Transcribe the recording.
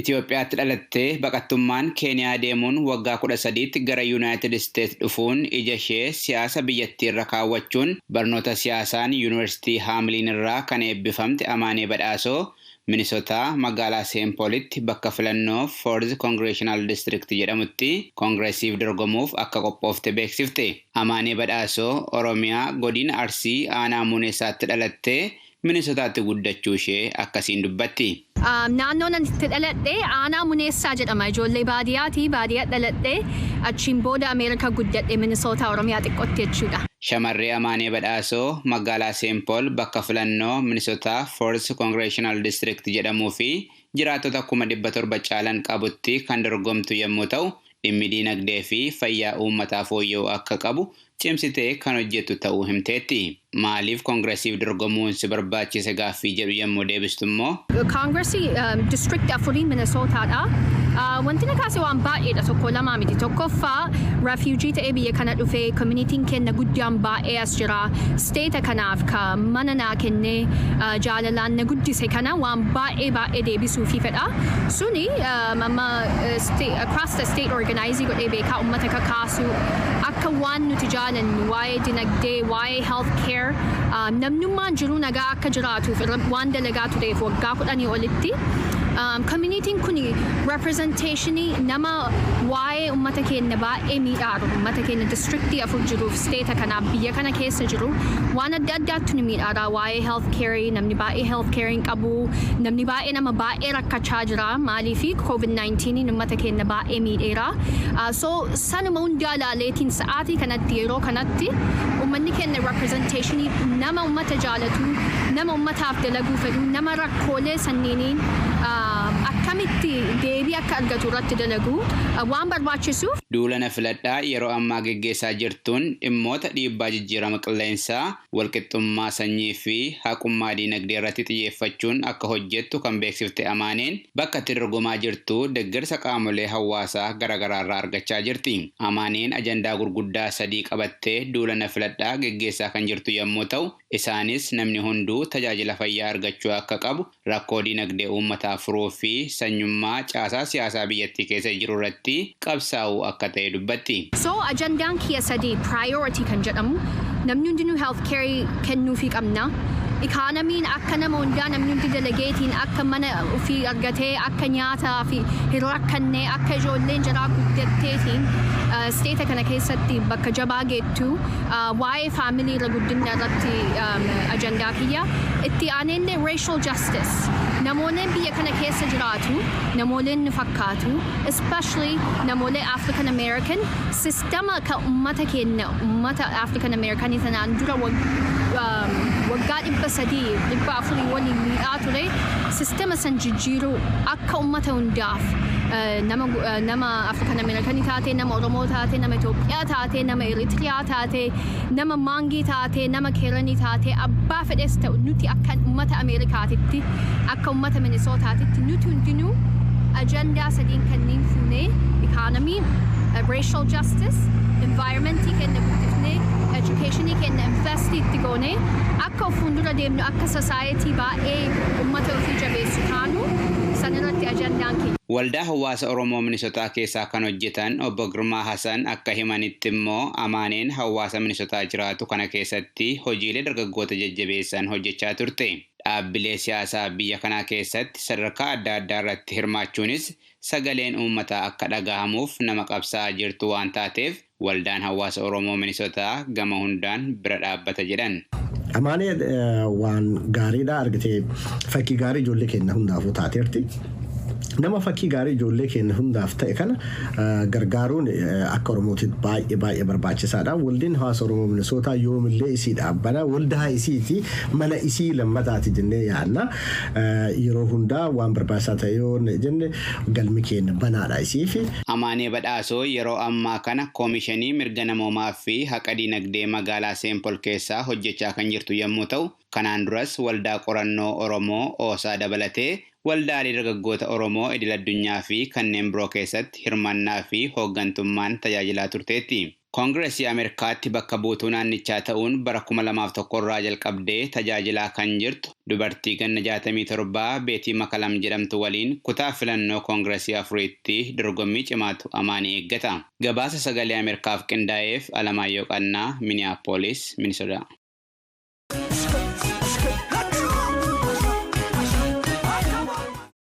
Itoophiyaatti dhalattee baqattummaan Keeniyaa deemuun waggaa 13tti gara Yuunaayitid Isteets dhufuun ija ishee siyaasa biyyattii irra kaawwachuun barnoota siyaasaan Yuunivarsiitii Haamiliin irraa kan eebbifamte Amaanee Badhaasoo, Minisotaa magaalaa Seenpoolitti bakka filannoo Fourth Congressional District jedhamutti koongireesiif dorgomuuf akka qophoofte beeksifte. Amaanee Badhaasoo Oromiyaa, godina Arsii, aanaa Muuneessaatti dhalattee Minisotaatti guddachuu ishee akkasiin dubbatti. Naannoon ani itti dhaladhe aanaa Muneessaa jedhama. Ijoollee baadiyyaati. Baadiyyaa dhaladhe. Achiin booda Ameerikaa guddadhe, Minisootaa, Oromiyaa xiqqootti jechuudha. Shamarree Amaanee Badhaasoo magaalaa Seenpool bakka filannoo Minisotaa Fourth Congressional District jedhamuu fi jiraattota 700,000 caalan qabutti kan dorgomtu yommuu ta'u, dhimmi diinagdee fi fayyaa uummataa fooyya'uu akka qabu cimsitee kan hojjettu ta'uu himteetti. Maaliif koongiresiif dorgomuun si barbaachise gaaffii jedhu yommuu deebistu immoo? Koongiresii district afurii Minisootaadha. Wanti na kaase waan baay'eedha, tokko lamaa miti. Tokkoffaa, refugee ta'ee biyya kana dhufee, communityn keenya guddaan baay'ee as jira. State kanaaf ka mana naa kennee jaalalaan na guddise kana waan baay'ee baay'ee deebisuufii fedha. Suni amma across the state organize godhee beekaa, uummata kakaasu, akka waan nuti jaalannu, waa'ee dinagdee, waa'ee health care, namnummaan jiru nagaa akka jiraatuuf waan dalagaa tureef waggaa 10 olitti. Communityn kun representationii nama waa'ee uummata keenya baay'ee miidhaaru, uummata keenya districtii afur jiruuf, state kanaaf, biyya kana keessa jiru, waan adda addaatti nu miidhaara. Waa'ee health care, namni baay'ee health care hin qabu, namni baay'ee, nama baay'ee rakkachaa jira. Maaliifi COVID-19 uummata keenya baay'ee miidheera. So sanuma hundaa ilaaleetiin sa'aatii kanatti, yeroo kanatti, uummanni keenya representationii nama uummata jaalatu, nama uummataaf dalaguu fedhu, nama rakkoolee sanniiniin akkamitti deebii akka argatu irratti dalagu waan barbaachisuuf. Duula na filadhaa yeroo ammaa geggeessaa jirtuun dhimmoota dhiibbaa jijjiirama qilleensaa, walqixxummaa sanyii fi haqummaa diinagdee irratti xiyyeeffachuun akka hojjettu kan beeksifte Amaaneen, bakka itti dorgomaa jirtu deeggarsa qaamolee hawaasaa garaagaraa irraa argachaa jirti. Amaaneen ajandaa gurguddaa sadii qabattee duula na filadhaa geggeessaa kan jirtu yommuu ta'u, isaanis namni hunduu tajaajila fayyaa argachuu akka qabu, rakkoo diinagdee uummataa furuu fi sanyummaa caasaa siyaasaa biyyattii keessa jiru irratti qabsaa'uu akka ta'e dubbatti. So ajandaan kiyya sadii, priority kan jedhamu, namni hundinuu health care kennuufii qabna. Economyn akka nama hundaa, namni hundi dalageetiin akka mana ofii argatee, akka nyaataa fi hin rakkanne, akka ijoolleen jaraa guddatteetiin state kana keessatti bakka jabaa geettu, waa'ee family irra guddina irratti ajandaa kiyya. Itti aanellee racial justice. Namooleen biyya kana keessa jiraatu, namooleen nu fakkaatu, especially namoolee African American, sistema ka ummata keenya, ummata African American sanaan dura waggaa 300, 400 waliin miidhaa ture, sistema san jijjiiruu, akka ummata hundaaf, nama African American taate, nama Oromoo taate, nama Itoophiyaa taate, nama Eritiriyaa taate, nama Maangii taate, nama Keeranii taate, abbaa fedhes ta'u, nuti akka ummata Ameerikaatitti, akka ummata Minisootaatitti, nuti hundinuu ajandaa sadiin kanneen fuunee, economy, racial justice, environmentii keenya guddifnee, educationii keenya invest itti goonee, akka of fuuldura deemnu, akka society baay'ee ummata ofii jabeessu taanu, sanirratti ajandaan keenya. Waldaa Hawaasa Oromoo Minisotaa keessaa kan hojjetan Obbo Girmaa Hasan akka himanitti immoo, Amaaneen hawaasa Minisotaa jiraatu kana keessatti hojiilee dargaggoota jajjabeessan hojjechaa turte. Dhaabbilee siyaasaa biyya kanaa keessatti sadarkaa adda addaa irratti hirmaachuunis sagaleen uummataa akka dhagahamuuf nama qabsaa'aa jirtu waan taateef, waldaan hawaasa Oromoo Minisotaa gama hundaan bira dhaabbata jedhan. Amaanee waan gaariidha argitee, fakkii gaarii ijoollee keenya hundaafuu taateerti. Nama fakkii gaarii ijoollee keenya hundaaf ta'e kana gargaaruun akka Oromootitti baay'ee baay'ee barbaachisaadha. Waldaan hawaasa Oromoo Minisootaa yoomillee isii dhaabbana. Waldaa isiiti, mana isii lammataati jennee yaadna. Yeroo hundaa waan barbaachisaa ta'e yoo jenne galmi keenya banaadha isiif. Amaanee Badhaasoo yeroo ammaa kana Koomishinii Mirga Namoomaa fi Haqa Dinagdee magaalaa Seenpol keessaa hojjechaa kan jirtu yommuu ta'u, kanaan duras Waldaa Qorannoo Oromoo Oosaa dabalatee waldaalee dargaggoota Oromoo idil addunyaa fi kanneen biroo keessatti hirmaannaa fi hooggantummaan tajaajilaa turteetti. Koongireesii Ameerikaatti bakka buutuu naannichaa ta'uun bara 2001 irraa jalqabdee tajaajilaa kan jirtu dubartii ganna 67 Beetii Makalam jedhamtu waliin kutaa filannoo Koongireesii afuriitti dorgommii cimaatu Amaanii eeggata. Gabaasa Sagalee Ameerikaaf qindaa'eef Alamaayyoo Qannaa, Miniyaapolis, Minisodaa.